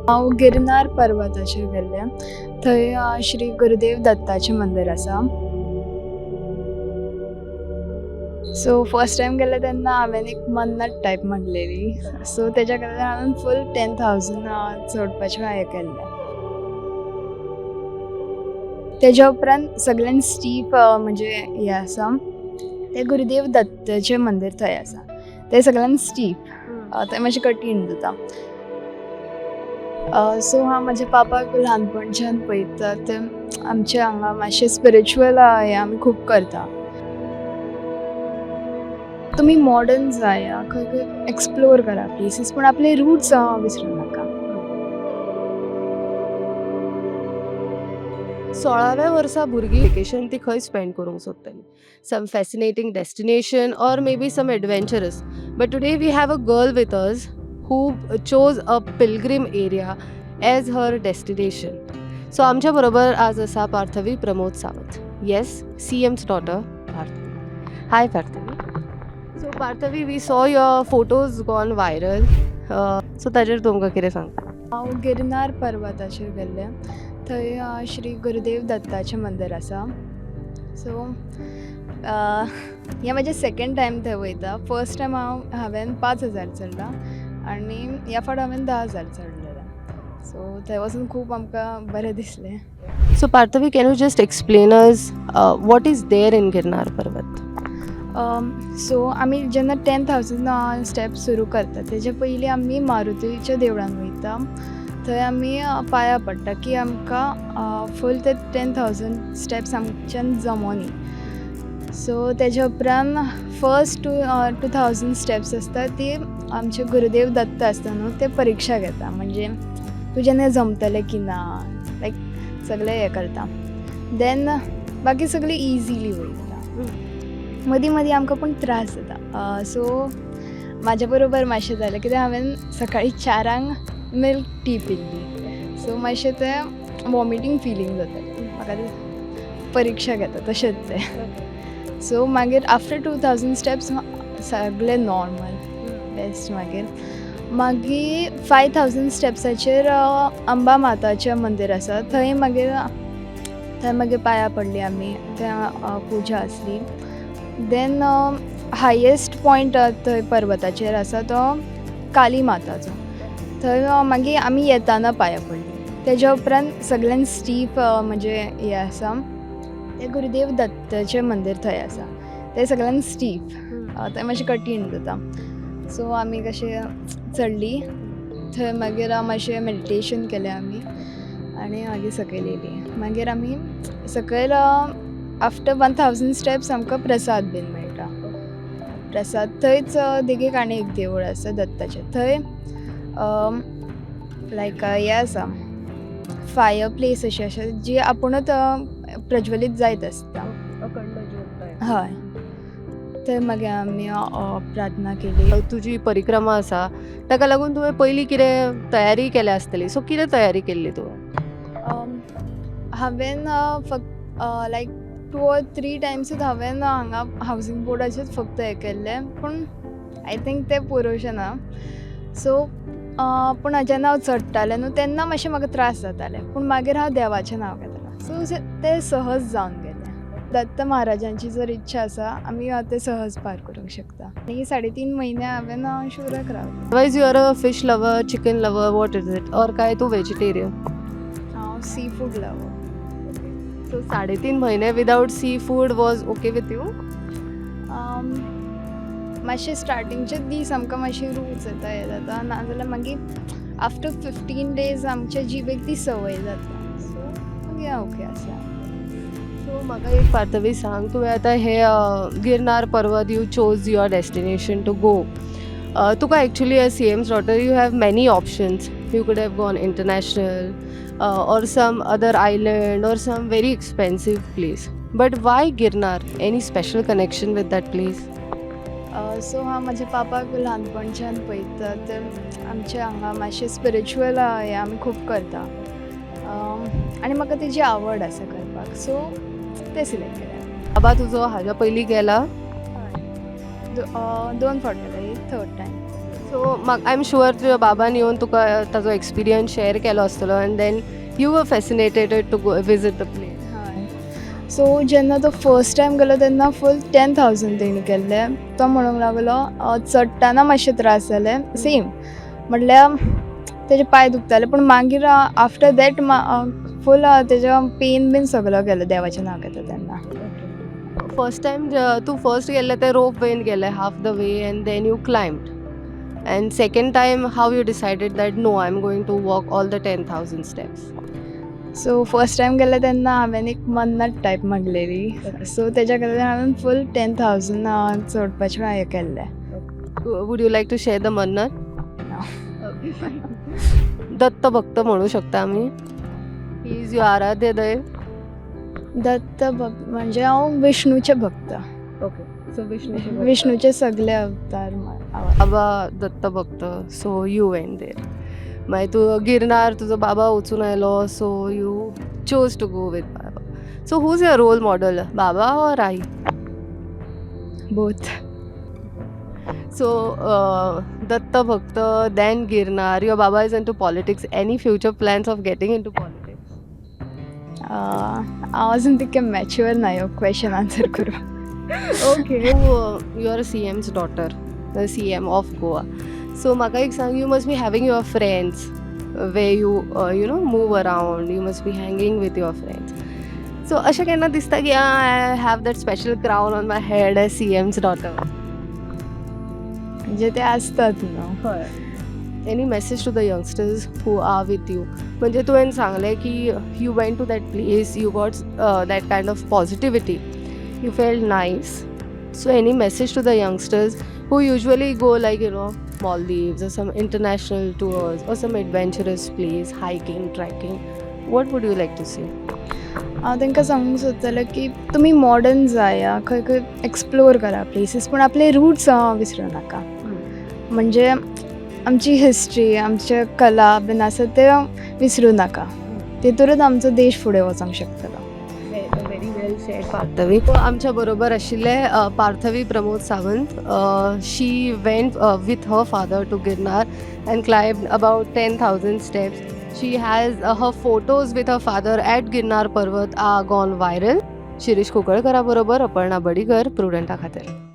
हांव गिरनार पर्वताचेर गेल्लें. थंय श्री गुरुदेव दत्ताचें मंदीर आसा. सो फर्स्ट टायम गेल्लें तेन्ना हांवें एक मन्नत टायप म्हणलेली. सो तेज्या खातीर हांवें फूल 10,000 चडपाचें हें केल्लें. तेज्या उपरांत सगळ्यान स्टीप म्हणजे हें आसा तें गुरुदेव दत्ताचें मंदीर थंय आसा. तें सगळ्यान स्टीप, थंय मातशें कठीण जाता. सो हांव म्हज्या पापाक ल्हानपणच्यान पळयता. ते आमचे हांगा मातशें स्पिरिच्युअल हें आमी खूब करता. तुमी मॉडर्न जाया, खंय खंय एक्सप्लोर करा प्लेसीस, पूण आपले रुट्स विसरूं नाका. 16व्या वर्सा भुरगीं वेकेशन ती खंय स्पेंड करूंक सोदतलीं? Some fascinating destination or maybe some adventurous, but today we have a girl with us who chose a pilgrim area as her destination. So आमच्या बरोबर आज आसा Parthavi Pramod Sawant. Yes, CM's daughter Parthavi. Hi Parthavi. So Parthavi, we saw your photos gone viral, so ताजेर तुमकां कितें सांगता? हांव गिरनार पर्वताचेर गेल्लें. थंय श्री गुरुदेव दत्ताचें मंदीर आसा. सो हें म्हाजें सेकेंड टायम थंय वयता. फर्स्ट टायम हांवें 5,000 चडला आनी ह्या फावट हांवें 10,000 चडलेलें. सो थंय वचून खूब आमकां बरें दिसलें. So Parthavi, can you just explain us what is there in Girnar Parvat? So आमी जेन्ना 10,000 स्टेप्स सुरू करता, तेजे पयलीं आमी मारुतीच्या देवळान वयता. थंय आमी पांयां पडटा की आमकां फूल ते 10,000 स्टेप्स आमच्यान जमोनी. सो तेज्या उपरांत फर्स्ट 2,000 स्टेप्स आसता, ती आमचे गुरुदेव दत्त आसता न्हू, ते परिक्षा घेता, म्हणजे तुज्यान हें जमतलें की ना, लायक सगळें हें करता. देन बाकी सगळें इजिली वयता. मदीं मदीं आमकां पूण त्रास जाता. सो म्हाज्या बरोबर मातशें जालें कित्याक हांवें सकाळीं 4ांक मिल्क टी पिल्ली. सो मातशें तें वॉमिटींग फिलींग जातालें म्हाका. तें परिक्षा घेता तशेंच तें. सो मागीर आफ्टर 2,000 स्टेप्स सगळें नॉर्मल, बेस्ट. मागीर मागीर 5,000 स्टेप्साचेर अंबा माताचें मंदीर आसा. थंय मागीर पांयां पडली आमी. थंय पुजा आसली. देन हायेस्ट पॉयंट थंय पर्वताचेर आसा तो काली माताचो. थंय मागीर आमी येताना पांयां पडली. तेज्या उपरांत सगळ्यान स्टीप म्हणजे हें आसा तें गुरुदेव दत्ताचें मंदीर थंय आसा. तें सगळ्यान स्टीप, थंय मातशें कठीण जाता. सो आमी कशें चडली थंय. मागीर मातशें मेडिटेशन केलें आमी आनी मागीर सकयल येयली. मागीर आमी सकयल आफ्टर 1,000 स्टेप्स आमकां प्रसाद बीन मेळटा. प्रसाद थंयच देगेक आनी एक देवूळ आसा दत्ताचें. थंय लायक हें आसा, फायर प्लेस अशी आसा जी आपुणूच प्रज्वलीत जायत आसता. अखंड ज्योत. हय, थंय मागीर आमी प्रार्थना केली. तुजी परिक्रमा आसा, ताका लागून तुवें पयलीं कितें तयारी केल्या आसतली. सो कितें तयारी केल्ली तुवें? हांवें फक्त लायक 2 ऑर 3 टायम्सूच हांवें हांगा हावजींग बोर्डाचेच फक्त हें केल्लें, पूण I think तें पुरोवचें ना. सो पूण जेन्ना हांव चडटालें न्हू, तेन्ना मातशें म्हाका त्रास जाताले, पूण मागीर हांव देवाचें नांव घेतालें, सो तें सहज जावन गेलें. दत्त महाराजांची जर इच्छा आसा, आमी तें सहज पार करूंक शकता. आनी 3.5 म्हयने हांवें शुराक रावलें. Otherwise you are a fish lover, chicken lover, what is it? Or काय तूं वेजिटेरियन? हांव सी फूड लवर. सो 3.5 म्हयने without sea food was okay with you? मातशे स्टार्टिंगचे दीस आमकां मातशी रूच येता, हें जाता. नाजाल्यार मागीर आफ्टर 15 डेज आमच्या जिबेक ती संवय जाता. सो मागीर ओके आसा. सो म्हाका एक पार्थवी सांग, तुवें आतां हे गिरनार पर्वत you chose your destination to go. तुका actually as CM's daughter you have many options. You could have gone international or some other island or some very expensive place, but why Girnar? Any special connection with that place? So हांव म्हाज्या पापाक ल्हानपणच्यान पळयता. ते आमचे हांगा मातशें spiritual हें आमी खूब करता आनी म्हाका तेजी आवड आसा करपाक, सो तें सिलेक्ट केलें. बाबा तुजो हाज्या पयलीं गेला? हय, दोन फावट गेला, ही थर्ड टायम. सो म्हाका, I am sure, तुज्या बाबान येवन तुका ताजो एक्सपिरियन्स शेअर केलो आसतलो and then you were fascinated to go visit the place. हय, सो जेन्ना तो फर्स्ट टायम गेलो तेन्ना फूल 10,000 तेणी केल्ले. तो म्हणूंक लागलो, चडटाना मातशे त्रास जाले, सेम म्हटल्यार तेजे पांय दुखताले, पूण मागीर आफ्टर that फूल तेजे पेन बीन सगलो गेलो देवाचें नांव घेता तेन्ना. फर्स्ट टायम तूं फर्स्ट गेल्लें तें रोप वेन गेलें half the way and then you climbed, and second time how you decided that no, I am going to walk all the 10,000 steps? So first time गेलें तेन्ना हांवें एक मन्नत टायप मागलेली. सो तेज्या खातीर हांवें फूल 10,000 चडपाचें हें केल्लें. Would you like to share the मन्नत? दत्त भक्त म्हणू शकता आमी. He is your आराध्य दैव. दत्त भक्त म्हणजे हांव विष्णूचें भक्त. Okay, so Vishnu. विष्णूचे सगळे अवतार आवडटा. बाबा दत्त भक्त, सो you went there. मागीर तूं गिरनार तुजो बाबा वचून आयलो, so you chose to go with Baba. So who's your role model, Baba or I? Both. So Datta भक्त, then Girnar. Your Baba is into politics. Any future plans of getting into politics? हांव अजून तितकें mature ना ह्यो question answer करूं. Okay, you are CM's daughter, the CM of Goa. So म्हाका एक सांग, you must be having your friends where you you know move around, you must be hanging with your friends. So अशें केन्ना दिसता की I have that special crown on my head as CM's daughter? म्हणजे ते आसतात न्हू. हय. Any message to the youngsters who are with you? म्हणजे तुवें सांगलें की you went to that place, you got that kind of positivity, you felt nice. So any message to the youngsters who usually go like Maldives or some international tours or some adventurous place, hiking, trekking, what would you like to say? हांव तांकां सांगूंक सोदतलें की तुमी modern जाया, खंय खंय explore करा places, पूण आपले रुट्स विसरूं नाका. म्हणजे आमची हिस्ट्री, आमचे कला बीन आसा ते विसरूं नाका. तितूनच आमचो देश फुडें वचोंक शकतलो. Very well said, Parthavi. आमच्या बरोबर आशिल्ले Parthavi Pramod Sawant. She went with her father to Girnar and climb about 10,000 steps. She has her photos with her father at Girnar Parvat are gone viral. Shirish कुंकळकरा बरोबर अपर्णा बडीगर, प्रुडंटा खातीर.